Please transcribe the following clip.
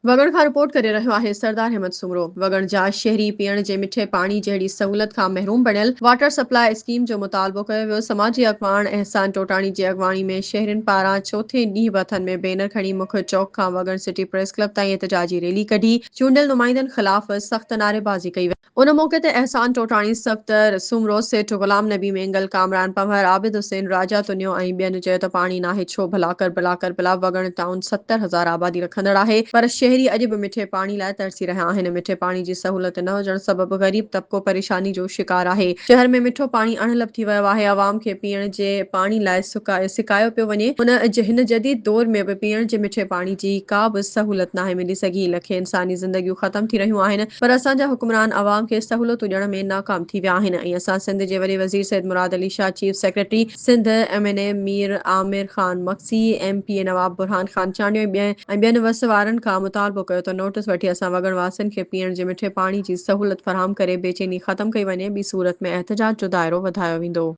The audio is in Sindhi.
وڳڻ کان رپورٽ ڪري رهيو آهي سردار احمد سومرو. وڳڻ جا شهري پيئڻ جي مٺي پاڻي جهڙي سهولت کان محروم بڻيل واٽر سپلاء اسڪيم جو مطالبو ڪيو ويو سماجي اڳواڻ احسان ٽوٽاڻي جي اڳواڻي ۾ شهرين پاران چوٿين ڏينهن به هٿن ۾ بينر کڻي مک چوڪ کان وڳڻ سٽي پريس ڪلب تائين احتجاجي ريلي ڪڍي چونڊيل نمائندن خلاف سخت نعريبازي ڪئي وئي. ان موقعي تي احسان ٽوٽاڻي، صفدر سومرو، سيٺ غلام نبي مينگل، ڪامران پنهور، عابد حسين، راجا تنيو ۽ ٻين چيو ته پاڻي ناهي ڇو ڀلا ڪربلا ڪربلا وڳڻ ٽائون 70,000 آبادي رکندڙ آهي پر شهري اڄ به مٺي پاڻي لاء ترسي رهيا آهن مٺي پاڻي جي سهولت نه هجڻ سبب غريب طبقو پريشاني جو شڪار آهي شهر ۾ مٺو پاڻي اڻلڀ ٿي ويو آهي عوام کي پيئڻ جي پاڻي لاء سڪايو پيو وڃي هن هن جديد دور ۾ به پيئڻ جي مٺي پاڻي جي ڪا به سهولت ناهي ملي سگهي لکين انساني زندگيون ختم ٿي رهيون آهن پر اسان جا حڪمران عوام کي سهولتون ڏيڻ ۾ ناڪام ٿي ويا آهن ۽ اسان سنڌ جي وڏي وزير Syed Murad Ali Shah, chief secretary Sindh, M N A Mir Amir Khan Magsi, M P A Nawab Burhan Khan Chandio ۽ ٻين وس وارن کان مطالبو ڪيو ته نوٽس وٺي اسان وڳڻ واسين کي پيئڻ جي مٺي پاڻي جي سهولت فراهم ڪري بيچيني ختم ڪئي وڃي ٻي صورت ۾ احتجاج جو دائرو وڌايو ويندو.